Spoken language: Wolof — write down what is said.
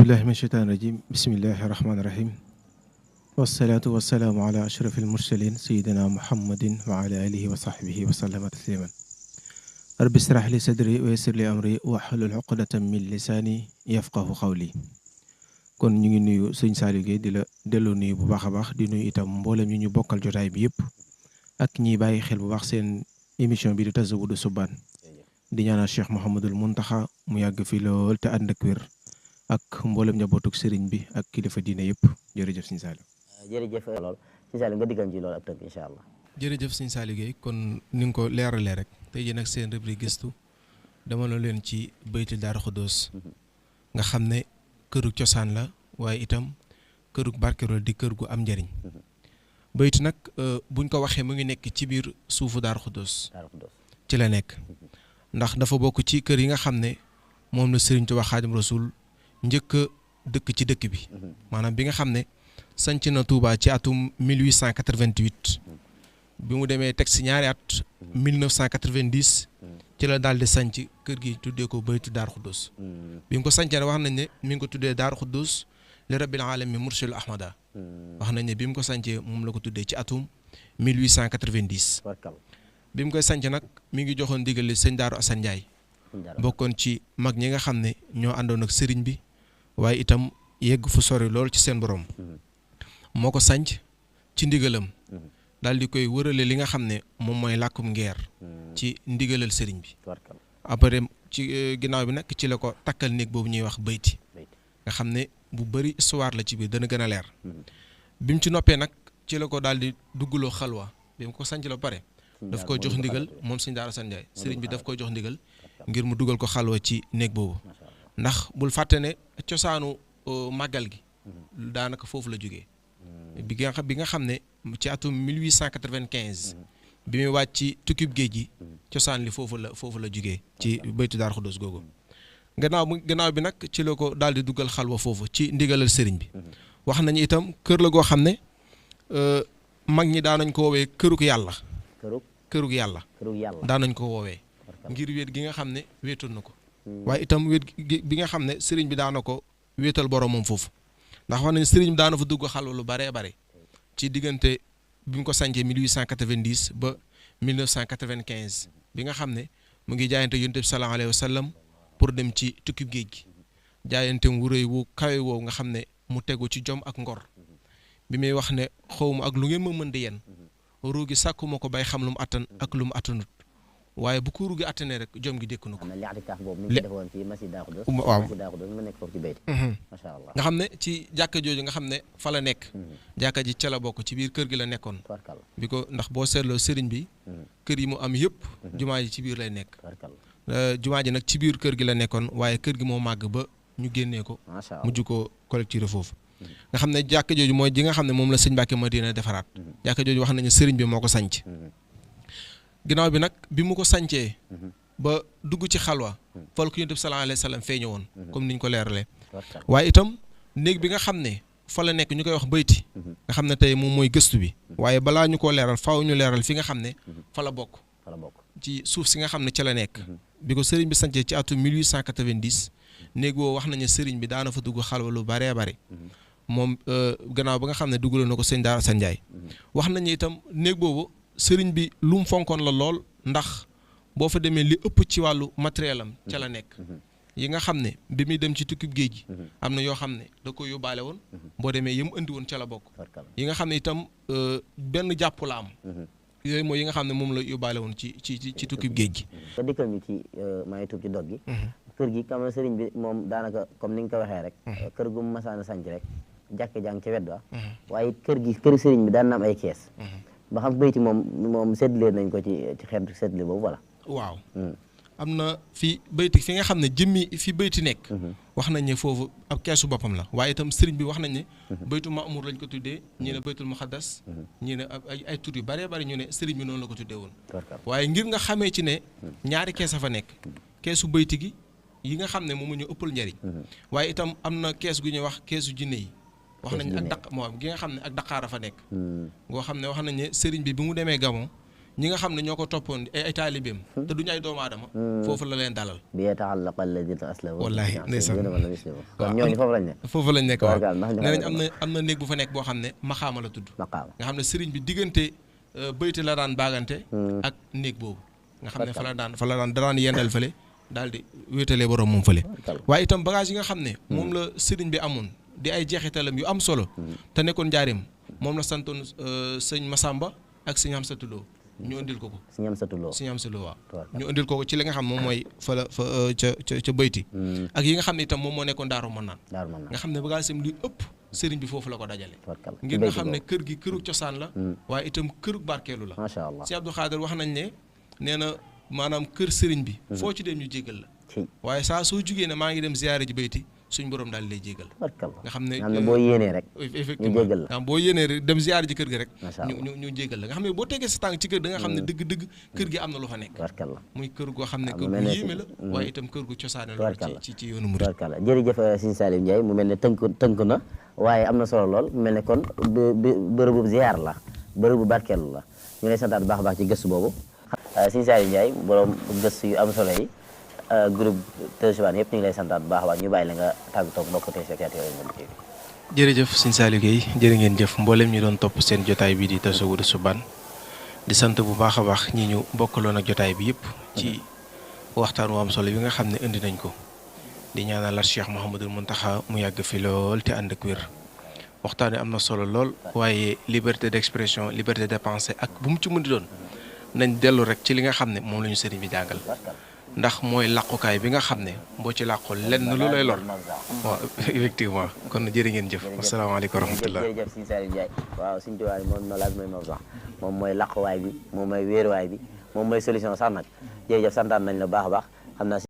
billahi min sheytaani rajim bismillahi rahmaani rahim wasalaatu wasalaamu ala ashrafil mursalin sayidina muhammadin wa ala alihi wa sahbihi wa sallama tasliman rabbi israh li sadri wa yassir li amri wahlul uqdatan min lisaani yafqahu qawli. kon ñu ngi nuyu sëñ Saliou Guèye di la delloo nuyu bu baax a baax di nuyu itam mboolem ñu bokkal jotaay bi yëpp ak ñiy bàyyi xel bu baax seen émission bi di Tazawudu Subaan di ñaanal Cheikh Mouhamadul Mountakha mu yàgg fi lool te ànd ak wér ak mboolem njabootuk sëriñ bi ak kilifa diine yëpp jërëjëf sëñ Saliou. jërëjëf lool sëñ Saliou nga diggal ci loolu ak tënk incha allah. jërëjëf sëñ Saliou Guèye kon ni nga ko leeralee rek tey jii nag seen rubrique gëstu dama la leen ci bayti Daaru Xudoos nga xam ne këru cosaan la waaye itam këru barkeeloo di kër gu am njëriñ bayti nag buñ ko waxee mu ngi nekk ci biir suufu Daaru Xudoos ci la nekk ndax dafa bokk ci kër yi nga xam ne moom la Sëriñ Tuubaa Xaadimu Rasuul njëkk a dëkk ci dëkk bi maanaam bi nga xam ne sanc na Touba ci atum 1888 bi mu demee teg si ñaari at 1990 ci la daal di sanc kër gi tuddee ko baytu Daaru Xudoos bi mu ko sancee wax nañ ne mi ngi ko tuddee Daaru Xudoos li rabbil alamin mursilu ahmada wax nañ ne bi mu ko sancee moom la ko tuddee ci atum 1890 bi mu koy sanc nag mi ngi joxoon ndigal li sëñ Daaru Asan Njaay bokkoon ci mag ñi nga xam ne ñoo àndoon ak sëriñ bi waaye itam yegg fu sori lool ci seen borom moo ko sanc ci ndigalam daal di koy wërale li nga xam ne moom mooy làkkum ngeer ci ndigalal sëriñ bi après ci ginnaaw bi nag ci la ko takkal néeg boobu ñuy wax bayti nga xam ne bu bëri histoire la ci biir dana gën a leer bi mu ci noppee nag ci la ko daal di duggaloo xalwa bi mu ko sanc la pare daf koy jox ndigal moom sëñ Daaru Asan Njaay sëriñ bi daf koy jox ndigal ngir mu dugal ko xalwa ci néeg boobu ndax bul fàtte ne cosaanu màggal gi daanaka foofu la jógee bi nga xam ne ci atum 1895 bi muy wàcc ci tukkib géej gi cosaan li foofu la jógee ci baytu Daaru Xudoos googu gannaaw bi nag ci la ko daal di dugal xalwa foofu ci ndigalal sëriñ bi wax nañu itam kër la goo xam ne mag ñi daanañ ko woowee këruk yàlla daanañ ko woowee ngir wéet gi nga xam ne wéetoon na ko waaye itam wéet bi nga xam ne sëriñ bi daana ko wéetal borom moom foofu ndax wax nañ sëriñ bi daana fa dugg xalwa lu baree bare ci diggante bi mu ko sancee 1890 ba 1995 bi nga xam ne mu ngi jaayante yonent bi sallallahu alayhi wa sallam pour dem ci tukkib géej gi jaayanteem wu rëy wu kawe woowu nga xam ne mu tegu ci jom ak ngor bi muy wax ne xawma ak lu ngeen ma mën di yen ruugi sàkkuma ko bay xam lu mu attan ak lu mu attanut waaye bu ko ruugi attanee rek jom gi dékku na ko waaw nga xam ne ci jàkka jooju nga xam ne fa la nekk jàkka ji ca la bokk ci biir kër gi la nekkoon bi ko ndax boo seetloo sëriñ bi kër yi mu am yëpp jumaa ji ci biir lay nekk jumaa ji nag ci biir kër gi la nekkoon waaye kër gi moo màgg ba ñu génnee ko mujj ko collecté foofu nga xam ne jàkka jooju mooy ji nga xam ne moom la sëñ Mbàkke Madina defaraat jàkka jooju wax nañu sëriñ bi moo ko sanc ginnaaw bi nag bi mu ko sancee ba dugg ci xalwa fal ko Yonent bi sallallahu alayhi wa sallam feeñu woon comme niñ ko leeralee waaye itam néeg bi nga xam ne fa la nekk ñu koy wax bayti nga xam ne tey moom mooy gëstu bi waaye balaa ñu koo leeral faaw ñu leeral fi nga xam ne fa la bokk ci suuf si nga xam ne ca la nekk bi ko sëriñ bi sancee ci atum 1890 néeg boobu wax nañu sëriñ bi daana fa dugg xalwa lu baree bare moom gannaaw ba nga xam ne duggaloon na ko sëñ Daaru Asan Njaay wax nañu itam néeg boobu sëriñ bi lu mu fonkoon la lool ndax boo fa demee li ëpp ci wàllu matériel am ca la nekk yi nga xam ne bi muy dem ci tukkib géej gi am na yoo xam ne da ko yóbbaale woon boo demee yëm andi woon ca la bokk yi nga xam ne itam benn jàpp la am yooyu mooy yi nga xam ne moom la yóbbaale woon ci tukkib géej gi nga dikkal ñu ci maa ngi tuub ci dog gi kër gi kam sëriñ bi moom daanaka comme ni nga ko waxee rek kër gu mu masaana sanc rek jàkk jàng ci wet wa waaye kër sëriñ bi daan na am ay kees ba xam bayti moom séddale nañ ko ci xeetu séddale boobu wala waaw am na fi bayti fi nga xam ne jëmmi fi bayti nekk wax nañ ne foofu ab keesu boppam la waaye itam sëriñ bi wax nañ ne baytu Maamur lañ ko tuddee ñii ne baytul Muxaddas ñii ne ay tur yu bëree bëri ñu ne sëriñ bi noonu la ko tuddee woon waaye ngir nga xamee ci ne ñaari kees a fa nekk keesu bayti gi yi nga xam ne moom ñu ëppal njariñ waaye itam am na kees gu ñuy wax keesu jinne yi wax nañ ak daq moo am gi nga xam ne ak daqaar a fa nekk ngoo xam ne wax nañ ne sëriñ bi mu demee Gabon ñi nga xam ne ñoo ko toppoon ay taalibeem te duñu ay doomu aadama foofu la leen dalal bi yata'allaqa alladhina aslamu wallaahi ndeysaan kon ñooñu foofu lañ nekk waaw nee nañ am na néeg bu fa nekk boo xam ne maxaama la tudd maqaama nga xam ne sëriñ bi diggante bayti la daan baagante ak néeg boobu nga xam ne fa la daan yendal fële daal di wéetalee borom moom fële waaye itam bagage yi nga xam ne moom la sëriñ bi amoon di ay jeexitalam yu am solo te nekkoon njaareem moom la santoon sëñ Masamba ak sëñ Amsatu Lo ñu indil ko sëñ Amsatu Lo waaw ñu indil ko ci li nga xam moom mooy ca bayti ak yi nga xam ne itam moom moo nekkoon Daaru Manaan nga xam ne bagage am li ëpp sëriñ bi foofu la ko dajale ngir nga xam ne kër gi kërug cosaan la waaye itam kërug barkeelu la macha allah si Abdou Khadir wax nañ ne nee na maanaam kër sëriñ bi foo ci dem ñu jéggal la waaye saa soo jugee ne maa ngi dem ziyaare ji bayti suñ borom daal lay jéggal nga xam ne boo yéenee rek effectivement ñu jéggal la boo yéenee rek dem ziyaare ji kër gi rek ñu jéggal la nga xam ne boo tegee sa tànk ci kër da nga xam ne dëgg-dëgg kër gi am na lu fa nekk muy kër goo xam ne kër gu yéeme la waaye itam kër gu cosaane la ci yoonu murid jërëjëf Sëñ Saliou Ndiaye mu mel ne tënk na waaye am na solo lool mu mel ne kon bërëbu ziyaar la bërëbu barkeelu la ñu lay santaat baax a baax ci gëstu boobu Sëñ Saliou Ndiaye borom gëstu yu am solo yi groupe Tazawudu yëpp ñu ngi lay santaat bu baax a baax ñu bàyyi la nga tàggatoo ak mbokk téléspectateurs yi Mouride TV. jërëjëf Sëñ Saliou Guèye jërë ngeen jëf mboolem ñu doon topp seen jotaay bi di Tazawudu Subhan di sant bu baax a baax ñi ñu bokkaloon ak jotaay bi yëpp ci waxtaan wu am solo bi nga xam ne indi nañ ko di ñaanal Cheikh Mouhamadul Mountakha mu yàgg fi lool te ànd ak wér waxtaan wi am na solo lool waaye liberté d'expression liberté de pensée ak bu mu ci mën di doon nañ dellu rek ci li nga xam ne moom la ñu sëriñ bi jàngal ndax mooy làqukaay bi nga xam ne boo ci làqul lenn lu lay lor waaw effectivement kon jërë ngeen jëf asalaamaaleykum wa rahmatullah jërëjëf Sëñ Saliou Ndiaye waaw Sëñ Tuubaa moom noonu laaj mooy mawsa moom mooy làquwaay bi moom mooy wéeruwaay bi moom mooy solution sax nag jërëjëf santaan nañ la baax a baax xam naa